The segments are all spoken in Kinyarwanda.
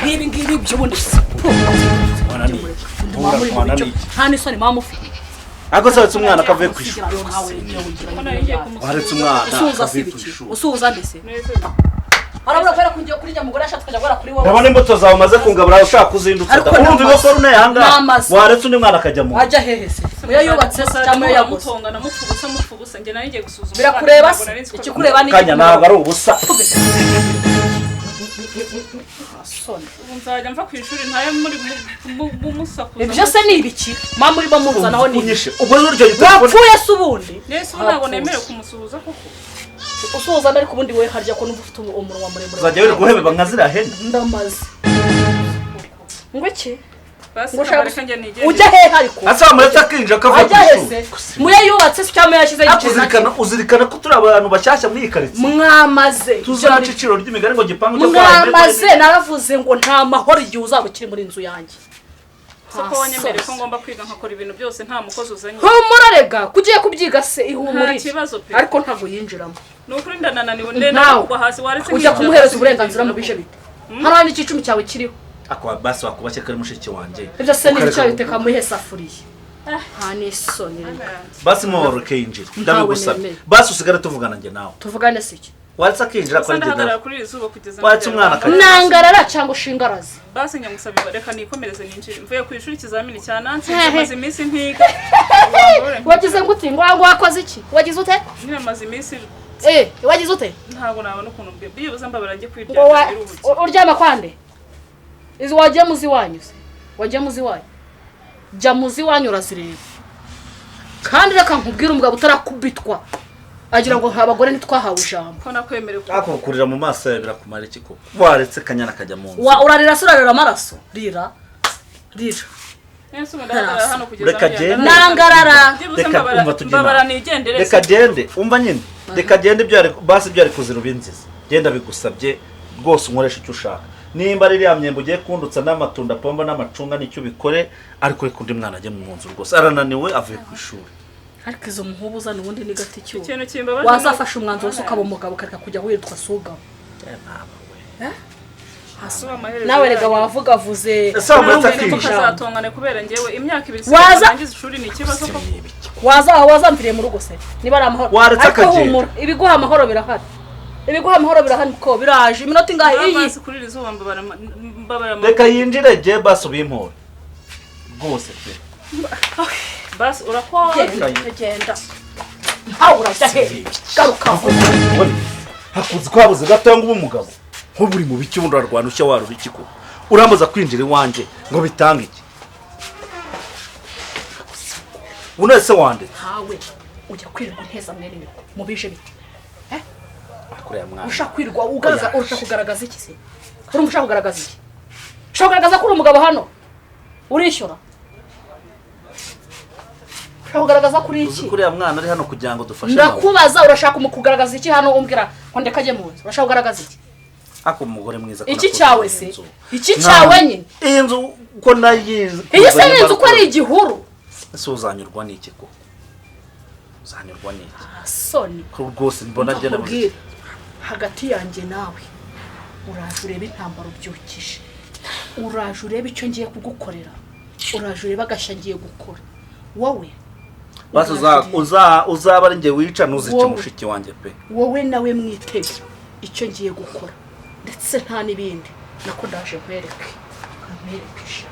Nk'ibi ngibi by'ubundi se. Mwana ni iki? Mwana ni iki? Nta n'isoni mama ufite. Ariko se waretse umwana akavuye ku ishuri? Ko nari ngiye kumusuhuza. Waretse umwana Usuhuza si akavuye ku ibiki? ishuri? Usuhuza ndetse? Neza. Arabura kubera ko ugiye kurya mugore ashatse kujya guhora kuri wowe. Ndabona imbuto zawe umaze kungabura ushaka kuzindutsa. Ariko Urumva n'amazi. inkokora uneye ahangaha. N'amazi. Waretse undi mwana akajya mu nzu. Ajya hehe se? Muyo yubatse se cyangwa muyo yaguze? Mutongana mupfa ubusa, mupfa ubusa. Njye nari ngiye gusuzuma. Birakureba Ntabwo se? nari nzi ko Ikikureba ni Kanya ntabwo ari ubusa. Soni. Ubu nzajya mva ku ishuri ntayo muri musakuza. Ibyo se ni ibiki? Mama urimo muzanaho ni ibiki? Unyishe. Ubwo rero icyo gitelefone Wapfuye se ubundi? Nese ubu ntabwo nemerewe kumusuhuza koko? Usuhuza ariko ubundi we harya ko numva ufite umunwa muremure. Uzajya wirirwa uhebeba nka ziriya hene. Ndamaze. Ngo iki? Basi Ngo ushaka reka njye nigende. Ujya hehe ariko? Asa wamuretse akinjira akavuye ku Ajya he ishuri. se? Muyo yubatse se cyangwa muyo yashyize Ariko igiceri? uzirikana ko turi abantu bashyashya muri iyi karitsiye. Mwamaze. Tuzaca iciro ry'imigani ngo gipangu cyo kwa Mwamaze, naravuze ngo nta mahoro igihe uzaba ukiri muri inzu yanjye. Se ko wanyemereye ko ngomba kwiga nkakora ibintu byose nta mukozi uzanye? Humura rega, kugiye kubyiga se ihumurire. Nta kibazo pe. Ariko ntabwo yinjiramo. Ni ukuri ndanananiwe, ndenda Ntawe. kugwa hasi. Waretse Ujya nkicara kumuhereza hasi uburenganzira mu nkigendera. bice bite? Hano hari n'ikicumi cyawe kiriho. Ako basi wakubashye kari mushiki wanjye. Ibyo se ni Ukareka icyayi uteka muhe safuriya. Nta n'isoni rega. Basi muhoroke yinjira. Ndabigusabye. Nemeye. Basi usigare tuvugana njye nawe. Tuvugane se iki? Waretse akinjira Gusa ko ari njye ndahagarara nawe. kuri iri zuba kugeza Waretse nagera umwana iwawe. akajya. Nangarara cyangwa ushingaraze? Basi njya ngusaba, reka nikomereze ninjire. Mvuye ku ishuri ikizamini cya Nancy, Hehe. maze iminsi ntiga. Wagize ngo uti ngo wakoze iki? Wagize ute? Nyine maze iminsi Eh, wagize ute? ntabwo nabona ukuntu mbwe byibuze mbabara njye Ngo kwiryamira biruhutse. uryama kwande? Izi wagiye muzi wanyu se? Wagiye muzi wanyu? Jya muzi wanyu urazireba. Kandi reka nkubwire, umugabo utarakubitwa agira ngo abagore ntitwahawe ijambo. Ko nakwemerewe Ako kurira mu maso yawe birakumara iki koko? Waretse kanyana akajya mu nzu. Wa urarira se, urarira amaraso? Rira. Rira. Nese ubu ndahagarara hano kugeza Reka nagera. agende. Nangarara. Byibuze Reka mbabara umva tujye mbabara inama. nigendere. Reka agende, umva nyine. Reka agende ibyo yari basi ibyo yari kuzira ubinziza. Genda bigusabye rwose unkoresha icyo ushaka. Nimba ari iriya myembe ugiye kundutsa n'amatunda pomba n'amacunga nicyo ubikore, ariko reka undi mwana ajye mu nzu rwose. Arananiwe avuye ku ishuri. Ariko izo muhubu uzana ubundi ni gati cyuho. Ikintu kimbabaje Wazafashe umwanzuro wose ukaba umugabo ukareka kujya witwa sugabo. Asuba amaherezo Nawe rega yayo. wavugavuze. Ese wamuretse Nawe akinjira? ntukazatongane kubera njyewe imyaka 2 Waza- sirangiza ishuri ni ikibazo koko. Waza aho wazamviriye mu rugo se niba ari amahoro. Waretse Ariko akagenda. humura, ibiguha amahoro birahari. Ibiguha amahoro birahari ko biraje iminota ingahe iyi? Basi kuri iri zuba mbabara mbabara. Reka yinjire jye basi ubimpore. Rwose pe. Basi urakora. Genda, genda. Ntawe urajya he? Garuka vuba. Hakuzi ko habuze gato ngo ube umugabo. Nk'ubu uri mu biki ubundi urarwana ushya warura iki koko? Urambuza kwinjira iwanjye ngo bitange iki? Ubu none se wandetse? Ntawe ujya kwirirwa nteza mwene nyoko mubije bite? Kuriya mwana. Ushaka kwirirwa ugaragaza, urashaka kugaragaza iki se? Urumva ushaka kugaragaza iki? Ushaka kugaragaza ko uri umugabo hano? Urishyura? Ushaka kugaragaza ko uri Uzi iki? ko uriya mwana ari hano kugira ngo dufashe nawe. Ndakubaza, urashaka kugaragaza iki hano umbwira ngo ndeke ajye mu nzu? Urashaka kugaragaza iki? Ako umugore mwiza ko Iki nakoze cyawe iyi se? nzu. Iki cyawe nyine? Iyi nzu ko nayizi. Iyi se ni inzu ko ari igihuru? Ese uzanyurwa n'iki koko? Uzanyurwa n'iki? Soni. Ko rwose mbona agenda Ndakubwira, hagati yanjye nawe uraje urebe intambara ubyukije, uraje urebe icyo ngiye kugukorera, uraje urebe agashya ngiye gukora wowe. Basi uzaba ari njye wica ntuzice Wowe. mushiki wanjye pe. Wowe nawe mwitege icyo ngiye gukora, ndetse nta n'ibindi nako ndaje nkwereke, nkwereke sha.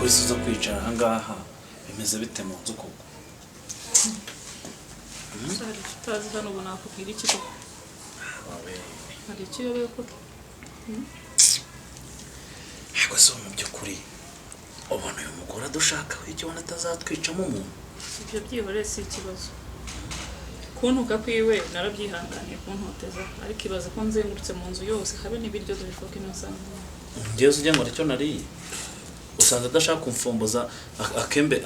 Wese uza kwicara aha ngaha bimeze bite mu nzu koko? Hari icyo utazi hano ubu nakubwira iki koko? Hari icyo uyobewe koko? Ariko se mu by'ukuri ubona uyu mugore adushaka icyo ubona atazatwicamo umuntu? Ibyo byihoreye si ikibazo. Kuntuka kwiwe narabyihanganiye kuntoteza, ariko ibaze ko nzengurutse mu nzu yose habe n'ibiryo dore ifoke nasanga. Ngewe ujya ngo icyo nariye usanze adashaka kumfomboza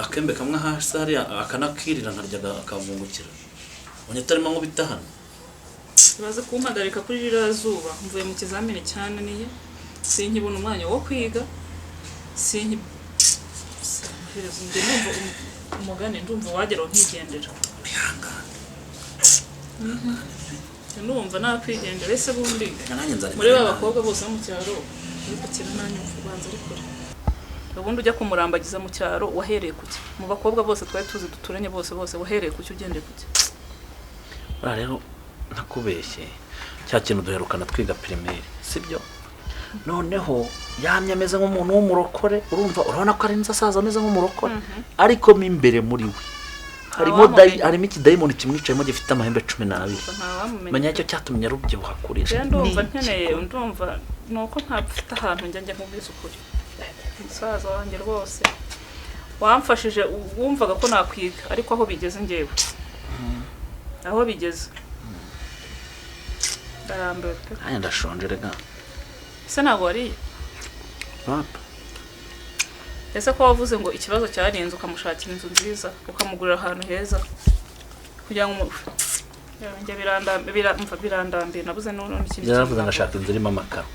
akembe kamwe hasi hariya akanakirira nkarya akavungukira. Ubonye atarimo nkubita hano. Ibaze kumpagarika kuri ririya zuba mvuye mu kizamini cyananiye, sinkibona umwanya wo kwiga, sinki njye ndumva umugani ndumva wageraho nkigendera. Ihangane. Njye ndumva nakwigendera ese bundi Reka nanjye nzareka muri ba nanjye. bakobwa bose bo mu cyaro ariko kera nanyumva ubanza ari kure. Ubundi ujya kumurambagiza mu cyaro wahereye kuki? Mu bakobwa bose twari tuzi duturanye bose bose wahereye kuki ugendeye kuki? Buriya rero ntakubeshye cya kintu duherukana twiga primaire sibyo? Noneho yamye ameze nk'umuntu w'umurokore, urumva urabona ko arinze asaza ameze nk'umurokore, ariko mo imbere muri we harimo Ntawamumenya. harimo ikidayimoni kimwicayemo gifite amahembe 12. Ntawamumenya. Menya icyo cyatumye arubyibuha kurisha. Njye ndumva nkeneye, ndumva nuko ntafite ahantu njya njya nkubwiza ukuri. Umusaza wanjye rwose wamfashije, wumvaga ko nakwiga ariko aho bigeze njyewe aho bigeze ndarambiwe pe. Nanjye ndashonje rega. Ese ntabwo wariye? Papa. Ese ko wavuze ngo ikibazo cyari inzu ukamushakira inzu nziza ukamugurira ahantu heza kugira ngo njye birandambiye nabuze n'ikindi Yaravuze kintu. ngo ashaka inzu irimo amakaro.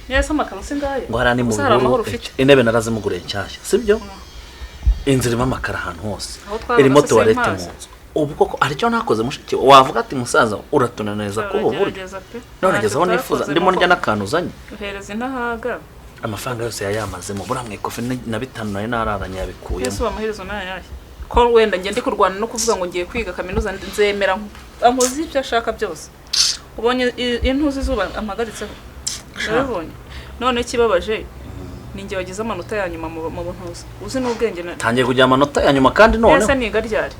Ese amakaro si ngayo? Ngo hariya ni mu Gusa hari amahoro bihuru, ufite. intebe narazimuguriye nshyashya sibyo? Inzu irimo amakaro ahantu hose, Aho twabaga irimo se tuwarete simpazi. mu nzu. Ubu koko hari icyo nakoze mushiki wavuga ati musaza uratunaneza kuri ubu buryo? Uragerageza pe. None ngeze aho Ntacyo nifuza utakoze ndimo ndya nuko n'akantu uzanye. uhereza intahaga. Amafaranga yose yayamazemo, buriya mu ikofi na 5 nayo nararanye yabikuyemo. Ese ubu amaherezo ni ayahe? Ko wenda njye ndi kurwana no kuvuga ngo ngiye kwiga kaminuza nzemera ankoze ibyo ashaka byose. Ubonye intuzi izuba ampagaritseho? Ndabibonye. None ikibabaje ni njye wagize amanota ya nyuma mu buntuzi. Uzi n'ubwenge na Tangiye kugira amanota ya nyuma kandi noneho. Ese niga ryari?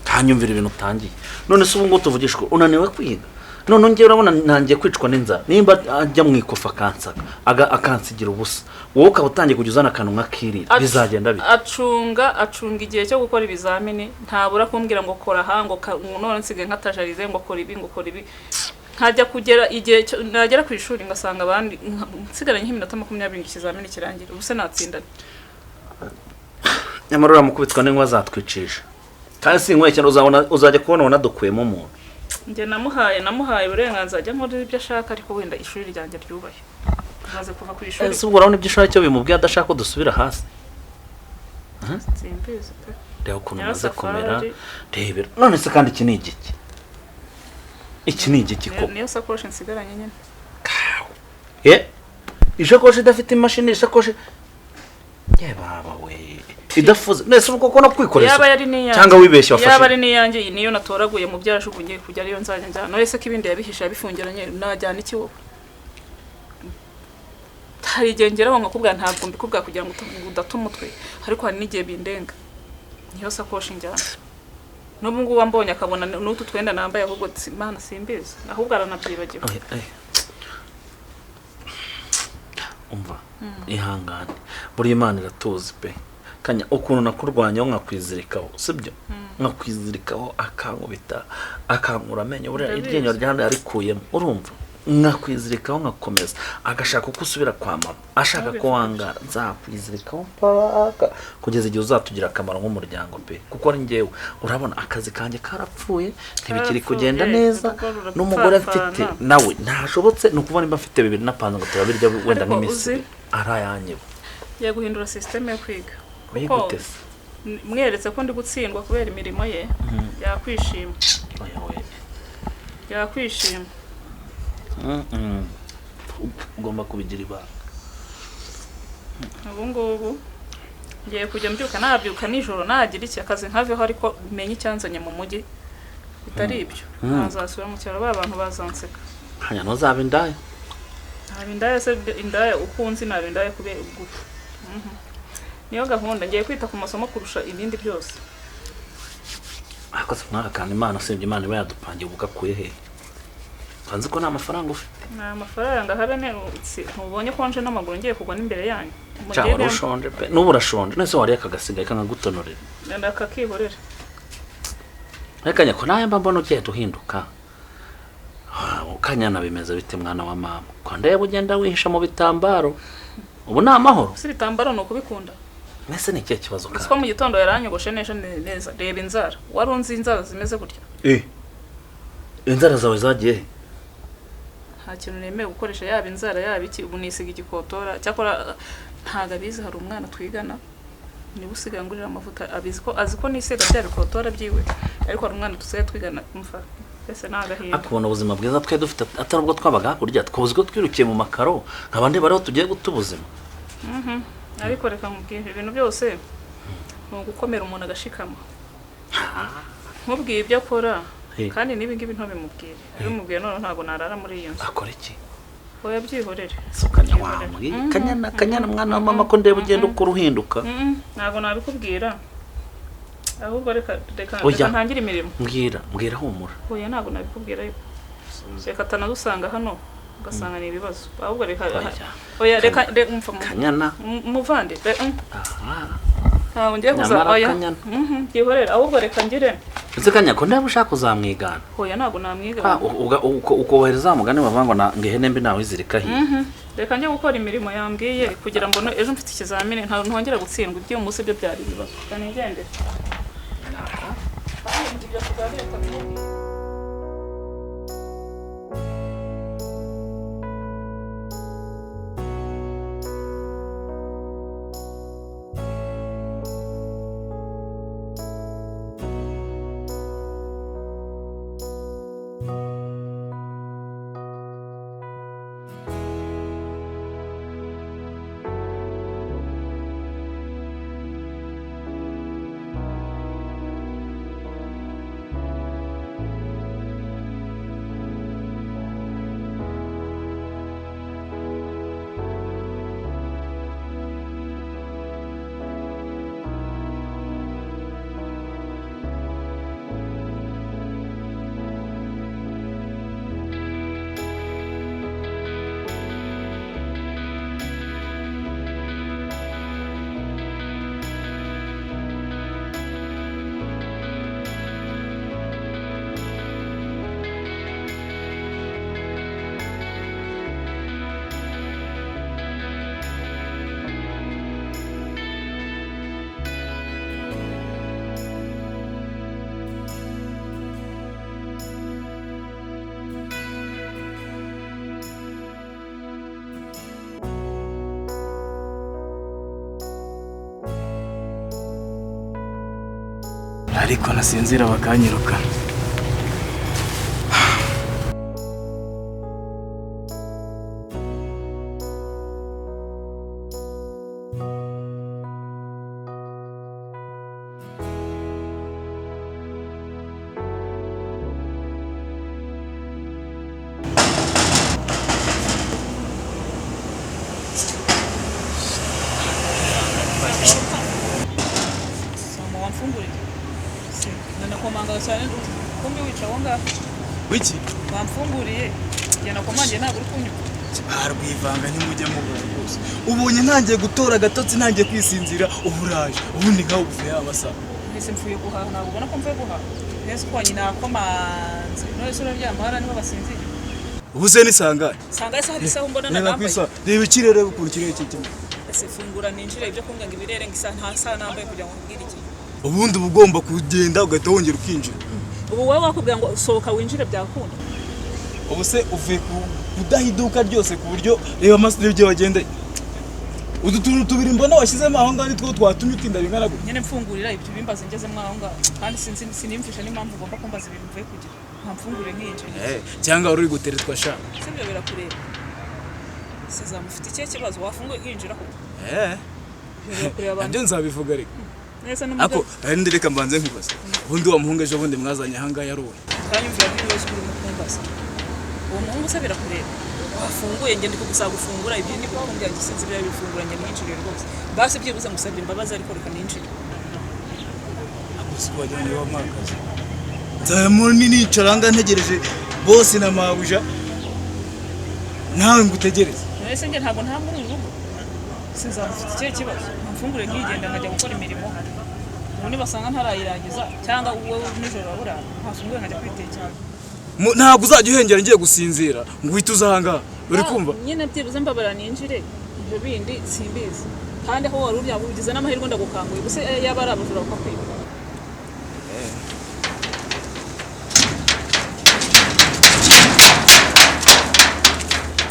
Ntanyumvira ibintu utangiye. None se ubu ngubu tuvugishwa unaniwe kwiga? None njyewe urabona ntangiye kwicwa n'inzara. Nimba ajya mu ikofi akansaka, akansigira ubusa. Wowe ukaba utangiye kujya uzana akantu nk'akirira. Bizagenda bite? Acunga igihe cyo gukora ibizamini, ntabura kumbwira ngo kora aha ngo none nsigaye nkatajarize ngo kora ibi ngo kora ibi. Nkajya kugera igihe nagera ku ishuri ngasanga abandi nsigaranye nk'iminota 20 ngo ikizamini kirangire. Ubu se natsinda? Nyamara uramukubitwa n'inkuba azatwicisha. Kandi si inkuba cyane uzabona uzajya kubona wanadukuyemo umuntu. Njye namuhaye uburenganzira ajya nkora ibyo ashaka ariko wenda ishuri ryanjye ryubahe. Maze kuva ku ishuri. Ese ubwo urabona ibyo ushaka icyo bimubwiye adashaka ko dusubira hasi? Simbizi pe. Reba ukuntu umaze Nyirasafari. kumera. Rebera. None se kandi iki ni igiki? Iki ni igiki koko? Niyo sakoshi nsigaranye nyine. Ishakoshi idafite imashini, ishakoshi ye baba we idafuze. Nese ubwo koko no kwikoreza Yaba yari n'iyanjye. cyangwa wibeshye wafashe? Yaba ari n'iyanjye iyi niyo natoraguye mu byo yajugunye kujya ariyo nzajya njyana. None se ko ibindi yabihishe yabifungiranye najyana iki wowe? Hari igihe ngeraho nkakubwira ntabwo mbikubwira kugira ngo udata umutwe, ariko hari n'igihe bindenga. Niyo sakoshi njyana. N'ubu ngubu ambonye akabona n'utu twenda nambaye ahubwo Imana simbizi, ahubwo aranabyibagiwe. Umva ihangane, buriya Imana iratuzi pe. Kanya ukuntu nakurwanyaho nkakwizirikaho sibyo? Nkakwizirikaho akankubita akankura amenyo, buriya Ndabizi. iryinyo rya hano yarikuyemo, urumva? Nkakwizirikaho nkakomeza, agashaka uko usubira kwa mama, ashaka ko wangara, nzakwizirikaho mpaka kugeza igihe uzatugira akamaro nk'umuryango pe. Kuko ari njyewe urabona akazi kanjye karapfuye, ntibikiri kugenda neza, n'umugore mfite nawe ntashobotse, ni ukuvuga nimba mfite 2 napanze ngo turabirya wenda nk'iminsi Ariko uzi- arayanyiba. Ngiye guhindura systeme yo kwiga. Oya, Kuko gute se? mweretse ko ndi gutsindwa kubera imirimo ye, yakwishima. Oya we. Yakwishima. Ugomba kubigira ibanga. Ubu ngubu ngiye kujya mbyuka, nabyuka nijoro nagira iki akazi nkaveho, ariko menye icyanzanye mu mujyi bitari ibyo. Ntazasubira mu cyaro ba bantu bazanseka. Hanya ntuzaba indaya. Naba indaya se, indaya ukunzi naba indaya kubera ubwo. Niyo gahunda, ngiye kwita ku masomo kurusha ibindi byose. Ariko se mwaka kandi Imana usibye Imana iba yadupangiye ubugakuye he? Kanzi ko nta mafaranga ufite. Nta mafaranga habe ne ntubonye ko nje n'amaguru ngiye kugwa n'imbere yanyu. Cyangwa urashonje pe? N'ubu urashonje. Nese wariye akagasigaye kankagutonorera. Ndakakihorera. Reka nyako nawe mba mbona ugiye uhinduka. Kanyana bimeze bite mwana wa mama? Ko ndeba ugenda wihisha mu bitambaro. Ubu ni amahoro. Si bitambaro ni ukubikunda. Nese ni ikihe kibazo kandi? Siko mu gitondo yaranyogoshe neza neza. Reba inzara. Warunze inzara zimeze gutya. Inzara zawe zagiye he? Nta kintu nemewe gukoresha yaba inzara yaba iki, ubu nisiga igikotora. Cyakora ntago abizi, hari umwana twigana niwe usigaye ngurira amavuta, abizi ko azi ko nisiga bya bikotora byiwe, ariko hari umwana dusigaye twigana umva ese nagahinda. Akubona ubuzima bwiza twe dufite atari ubwo twabaga hakurya, twuzwe twirukiye mu makaro nkabandi bariho tugiye guta ubuzima. Ariko reka nkubwire ibintu byose ni ugukomera umuntu agashikama. Nkubwiye ibyo akora kandi nibi ngibi ntobimubwire. Abimubwiye none ntago narara muri iyo nzu. Akora iki? Oya byihorere. Sukanya wamuri kanyana kanyana mwana wa mama ko ndeba ugenda ukora uhinduka. Ntago nabikubwira. Ahubwo reka reka ntangire imirimo. Mbwira, mbwira humura. Oya ntago nabikubwira ariko. Reka tanadusanga hano ugasanga ni ibibazo. Ahubwo reka oya reka mfa kanyana muvande. Ntago ngiye kuza oya. Byihorere ahubwo reka ngire. Ese kanya ko ndaba ushaka kuzamwigana? Oya ntago namwigana. Ukohereza mugani bavangwa na ngehene mbi nawe izirika hi. Reka njye gukora imirimo yambwiye kugira ngo ejo mfite ikizamini nta ntongera gutsindwa ibyo umunsi byo byari ibibazo. Kanigende. Ariko nasinzira bakanyirukana. Wiki bamfunguriye genda komange ntabwo uri kunyuka. Barwivanga ntimujya mubura rwose. Ubonye ntangiye gutora agatotsi ntangiye kwisinzira uburaje ubundi nkawe uvuye amasaha. Mbese mvuye guhaha ntabwo ubona ko mvuye guhaha. Nese ko nyina nakomanze. None se uraryama hara niho basinzira. Ubu se ni sangahe? Sangahe se hari isaha mbona nagambaye. Reba ikirere ukuntu kirere kimwe. Ese fungura ninjire ibyo kumbwa ngo ibirere ngo isa nta saha nambaye kugira ngo nkubwire iki. Ubundi uba ugomba kugenda ugahita wongera ukinjira. Ubu wowe wakubwira ngo sohoka winjire byakunda. Ubu se uvuye kudaha iduka ryose ku buryo reba amaso ibyo wagendeye. Utu tuntu tubiri mbona washyizemo aho ngaho nitwo twatumye utinda bingana gutya. Nyene mfungurira ibyo bimbaza ngezemo aho ngaho kandi sinzi sinimvisha n'impamvu ugomba kumbaza ibintu mvuye kugira. Nta mfungurire nk'injire. Cyangwa uri guteretwa sha. Sibyo birakureba. Sizamufite ikihe kibazo wafunguye nkinjira koko. Nabyo nzabivuga reka. Neza n'umugabo. Ako ari reka mbanze nkubaze. Ubundi wa muhungu ejo bundi mwazanye aha ngaha yaruwe. Kanyumvira n'ibibazo uri kumbaza. Uwo muhungu se birakureba. Wafunguye, njye ndi kugusaba gufungura. Ibyo ni kumbwira njye sinzi ibyo bifungura, njye ninjire rwose. Basi byibuze ngusabye imbabazi, ariko reka ninjire. Gusa wagira ngo niba akazi nzaba nicara ngaha ntegereje bose na mabuja, nawe ngutegereze. None njye ntabwo nta muri uru rugo sinzaba mfite ikihe kibazo? Mfungure nkigenda nkajya gukora imirimo, ubu nibasanga ntarayirangiza cyangwa wowe nijoro urabura, ntafungure nkajya kwitekera. Ntabwo uzajya uhengera ngiye gusinzira ngo uhite uza aha ngaha, uri kumva? Nyine byibuze mbabara ninjire, ibyo bindi simbizi. Kandi aho wari uryamye ugize n'amahirwe ndagukanguye gusa, yaba ari abajura bakakwiba.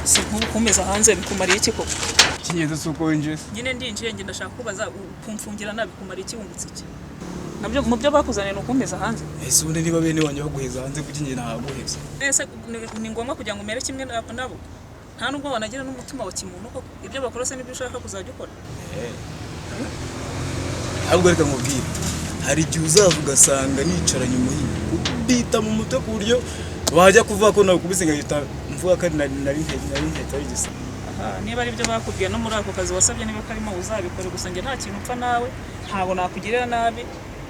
Si nk'ubu kumeza hanze bikumariye iki koko? Icy'ingenzi si uko winjiye se? Nyine ndinjiye, njye ndashaka kubaza, kumfungira nabikumariye iki? Wungutse iki nabyo mu byo bakuzaniye? Ni ukumeza hanze? Ese ubundi niba bene wanjye baguheza hanze, kuki njye ntaguheza? Ese ni ngombwa kugira ngo umere kimwe nabo? Nta nubwo wanagira n'umutima wa kimuntu koko. Ibyo bakora se nibyo ushaka kuzajya ukora? Ahubwo reka nkubwire, hari igihe uzaza ugasanga nicaranye umuhini ubita mu mutwe, ku buryo wajya kuvuga ko nakubise ngahita mvuga ko ari nari nketa y'igisa. Aha, niba ari byo bakubwiye no muri ako kazi wasabye, niba karimo uzabikore. Gusa njye nta kintu upfa nawe, ntabwo nakugirira nabi.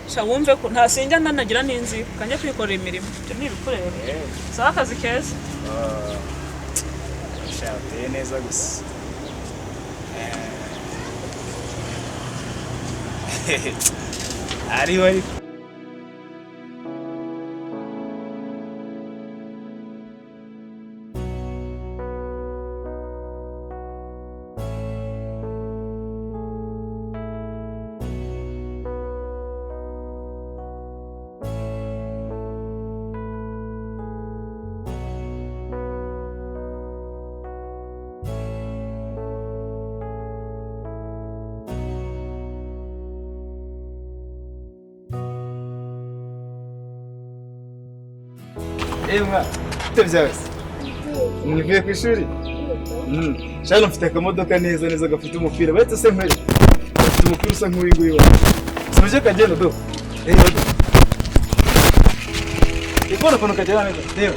Sha wumve ko nta sinjya nanagira n'inzika, kanjya kwikorera imirimo, ibyo ni ibikureba. Sawa, akazi keza. Uteye neza gusa ariho ariko. Emma, bite byawe se? Mwivuye ku ishuri? Shano mfite akamodoka neza neza gafite umupira. Baretse se nkwereke. Gafite umupira usa nk'uyu nguyu wawe. Si kagenda do? Reba do. Ikora ukuntu kagenda neza. Reba.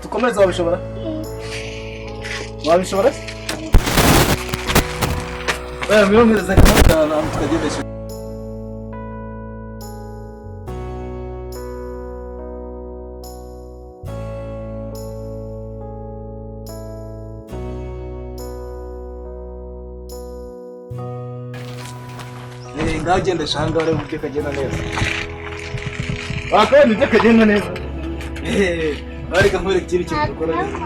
Tukomeze, wabishobora? Wabishobora? Oya, mwiyongereza akamodoka ahantu tukagendesha. Ngaho ugendesha aha ngaha urebe uburyo kagenda neza. Wakabona ibyo kagenda neza. Reka nkwereke ikindi kintu dukora neza.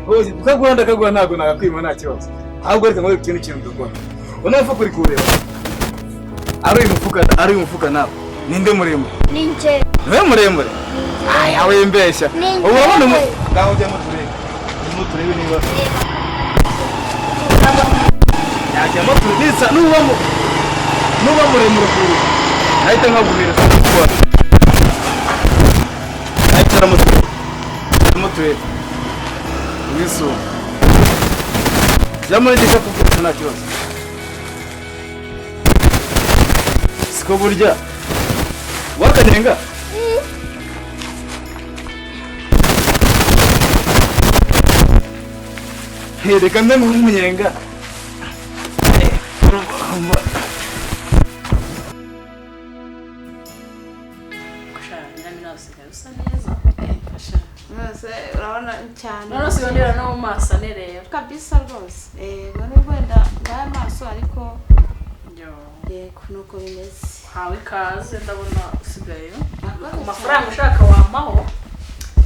Oye, kukaguha ndakaguha, ntabwo nagakwima, nta kibazo. Ahubwo reka nkwereke ikindi kintu dukora. Uno mufuka uri kuwureba? Ari uyu mufuka nawe. Ninde muremure? Ni njye. Niwe muremure? Aya wembeshya. Ni Ubu urabona njye. Ngaho ujyamo turebe. Ujyamo turebe niba. Yajyamo turebe. Nisa nuba muremure kuru. Nahita nkaguhereza gutwara. Nahita turebe. Jyamo turebe. Wisumba. Jyamo n'igikapu cyose nta kibazo. Siko burya. Wakanyenga? Reka mbe nk'umunyenga. Nyiramina usigaye usa neza. Rwose urabona cyane. None usigaye ndeba no mu maso anerera. Kabisa rwose. Nubwo wenda ngaye amaso ariko yego nuko bimeze. Hawe ikaze, ndabona usigaye ku mafaranga ushaka wamaho.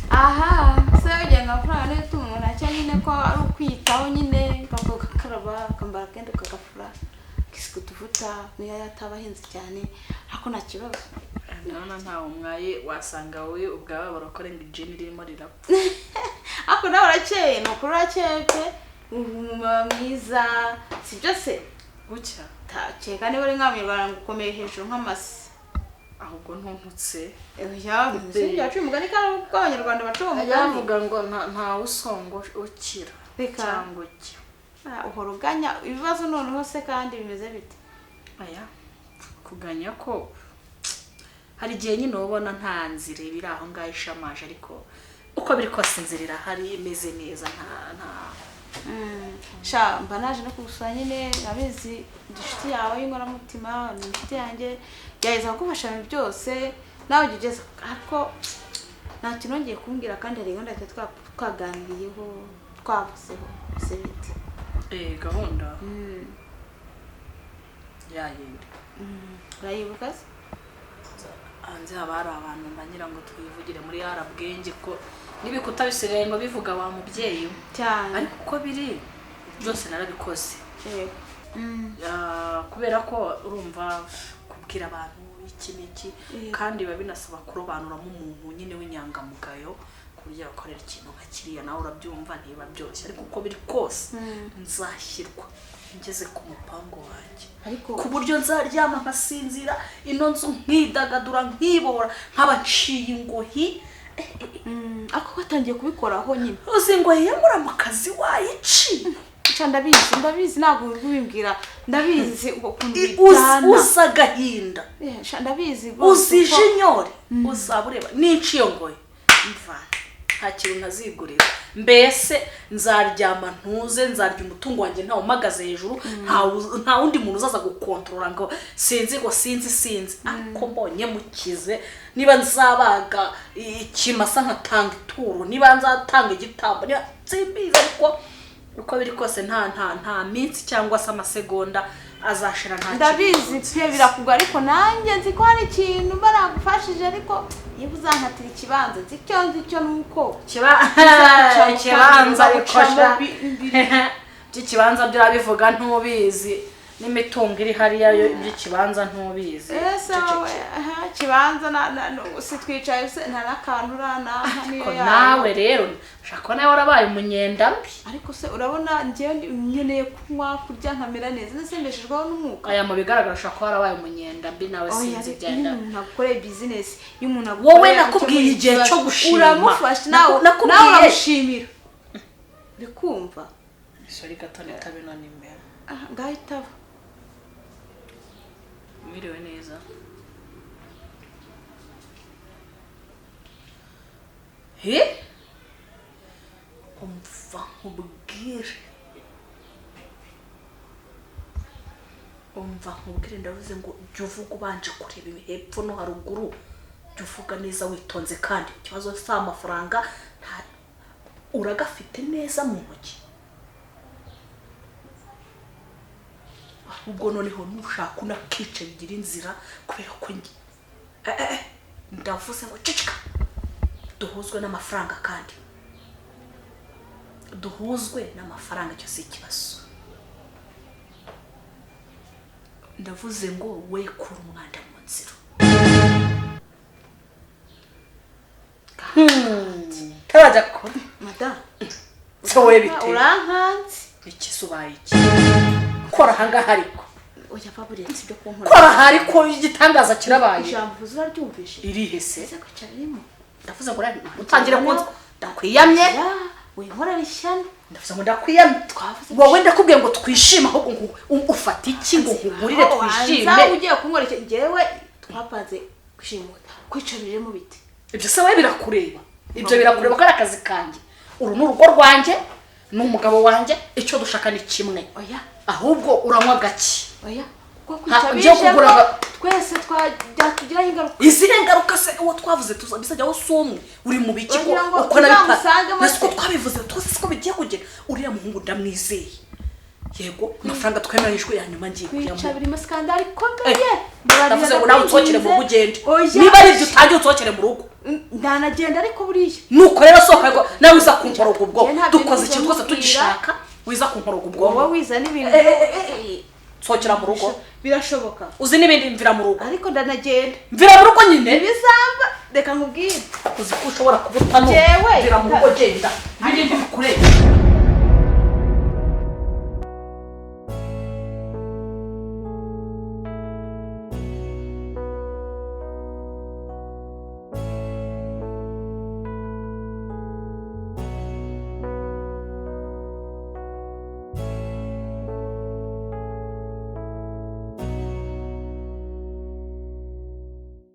Aha, se ugenga amafaranga niyo ituma umuntu acya nyine ko ari ukwiyitaho nyine, papa ugakaraba, ukambara akenda ukagafura, ukisiga utuvuta, niyo yataba ahenze cyane, ariko nta kibazo. Ndabona ntawe umwaye, wasanga wowe ubwawe barakora ngo ijini ririmo rirapfa. Ariko nawe urakeye, ni ukuri urakeye pe, umumama mwiza, si byo se? Gucya? Takeka niba uri nk'abanyarwanda ngo ukomeye hejuru nk'amase. Ahubwo ntuntutse. Oya, si byacu umugani kandi ko abanyarwanda baca uwo mugani. Yavuga ngo ntawe usonga ukira. Reka Cyangwa iki? Uhora uganya ibibazo noneho se kandi bimeze bite? Aya kuganya ko hari igihe nyine ubona nta nzira ibiri aho ngaho ishamaje, ariko uko biri kose inzira irahari imeze neza, nta Sha mba naje no kugusura nyine, abizi inshuti yawe y'inkoramutima, ni inshuti yanjye, gerageza kugufasha mu byose nawe ujya ugeza, ariko nta kintu wongeye kumbwira kandi hari gahunda twari twaganiriyeho twavuzeho se bite? Gahunda yayindi Urayibuka se? Hanze haba hari abantu mba ngira ngo twivugire muri yarabwenge ko n'ibikuta bisigaye ngo bivuga wa mubyeyi we. Cyane. Ariko uko biri byose narabikoze. Yego. Kubera ko urumva kubwira abantu iki n'iki kandi biba binasaba kurobanuramo umuntu nyine w'inyangamugayo ku buryo yakorera ikintu nka kiriya, nawe urabyumva ntibiba byoroshye, ariko uko biri kose nzashyirwa ngeze ku mupango wanjye, Ariko ku buryo nzaryama nkasinzira, ino nzu nkidagadura nkibora nkaba nciye ingohi. Ako watangiye kubikoraho nyine. Uzi ingohi ya muramukazi wayiciye? Sha ndabizi ntabwo ubimbwira, ndabizi ukuntu bijyana. Uzi agahinda. Sha ndabizi rwose. Uzi jinyori uzaba ureba n'iciyo ngoyi, mva nta kintu ntazigurira, mbese nzaryama ntuze, nzarya umutungo wanjye ntawe umagaze hejuru, nta wundi muntu uzaza gukontorora ngo sinzi ngo sinzi, ariko mbonye mukize, niba nzabaga ikimasa nkatanga ituro, niba nzatanga igitambo, niba simbizi, ariko uko biri kose nta minsi cyangwa se amasegonda azashira nta kintu. Ndabizi pe birakugwa, ariko nanjye nzi ko hari ikintu mba nagufashije, ariko niba uzankatira ikibanza nzi icyo nuko Ikibanza bikosha by'ikibanza byo urabivuga ntubizi, n'imitungo iri hariya yo iby'ikibanza ntubizi. Ese wowe kibanza si twicaye se nta n'akantu uranampa niyo Ariko yawe. Nawe rero ushaka ko nawe warabaye umunyendambi. Ariko se urabona njyewe nkeneye kunywa kurya nkamera neza, ndetse mbeshejweho n'umwuka. Aya mu bigaragara ushobora kuba warabaye umunyendambi nawe, sinzi Iyo ibyenda. umuntu agukoreye bizinesi, iyo umuntu Wowe agukoreye nakubwiye gukemura igihe cyo ikibazo, gushima. uramufasha nawe Nakubwiye. nawe uramushimira, uri kumva? Sorry gato nitabe na nimero. Ngaho itaba. Mwiriwe neza. He? Umva nkubwire. Umva nkubwire, ndavuze ngo jya uvuga ubanje kureba hepfo no haruguru, jya uvuga neza witonze, kandi ikibazo si amafaranga, uragafite neza mu ntoki. Ahubwo noneho nushaka unakice bigira inzira, kubera ko ndavuze ngo ceceka, duhuzwe n'amafaranga, kandi duhuzwe n'amafaranga, icyo si ikibazo. Ndavuze ngo we kura umwanda mu nzira. Tarajya kure. Madame. Se wowe bite? Urankanze. Iki se ubaye iki? Kora ahangaha ariko. Oya baburetse ibyo kunkora. Kora aha ariko igitangaza kirabaye. Ijambo uvuze uraryumvishe? Irihe se? Ese ko cyarimo? Ndavuze ngo utangire kunza. Ndakwiyamye. Winkorera ishyano. Ndavuze ngo ndakwiyamye. Twavuze. Wowe ndakubwiye ngo twishime, ahubwo ngo ufate iki ngo nkugurire twishime. Wanza ugiye kunkora iki? Njyewe twapanze gushimuta. Kwicariremo bite? Ibyo se wowe birakureba. Ibyo birakureba ko ari akazi kanjye. Uru ni urugo rwanjye, ni umugabo wanjye, icyo dushaka ni kimwe. Oya. Ahubwo uranywa gake. Oya. Kuko Nta- kwica ngiye kugura bijemo twese twatugiraho ingaruka. Izihe ngaruka se? Uwo twavuze bizajyaho si umwe uri mu biki ko Wagira ngo uko nabipa tuzamusangemo na siko se. twabivuze twese siko bigiye kugera. Uriya muhungu ndamwizeye, yego amafaranga twemeranyijwe ya nyuma ngiye Kwica kuyamo. birimo skandali ikomeye. Ndavuze ngo nawe unsohokere mu rugo ugende. Oya. Niba ari ibyo utangiye unsohokere mu rugo. Ndanagenda ariko buriya. Nuko rero sohoka ngo nawe uza kunkoroga ubwo. Njye ntabyo Dukoze nigeze ikintu twese nkubwira. tugishaka, wiza kunkoroga ubwo. Wowe wiza n'ibintu. Sohokera mu rugo. Birashoboka. Uzi n'ibindi, mvira mu rugo. Ariko ndanagenda. Mvira mu rugo nyine. Bizamba reka nkubwire. Uzi ko ushobora kuba utanu. Jewe. Mvira mu rugo genda. Ibindi bikureba.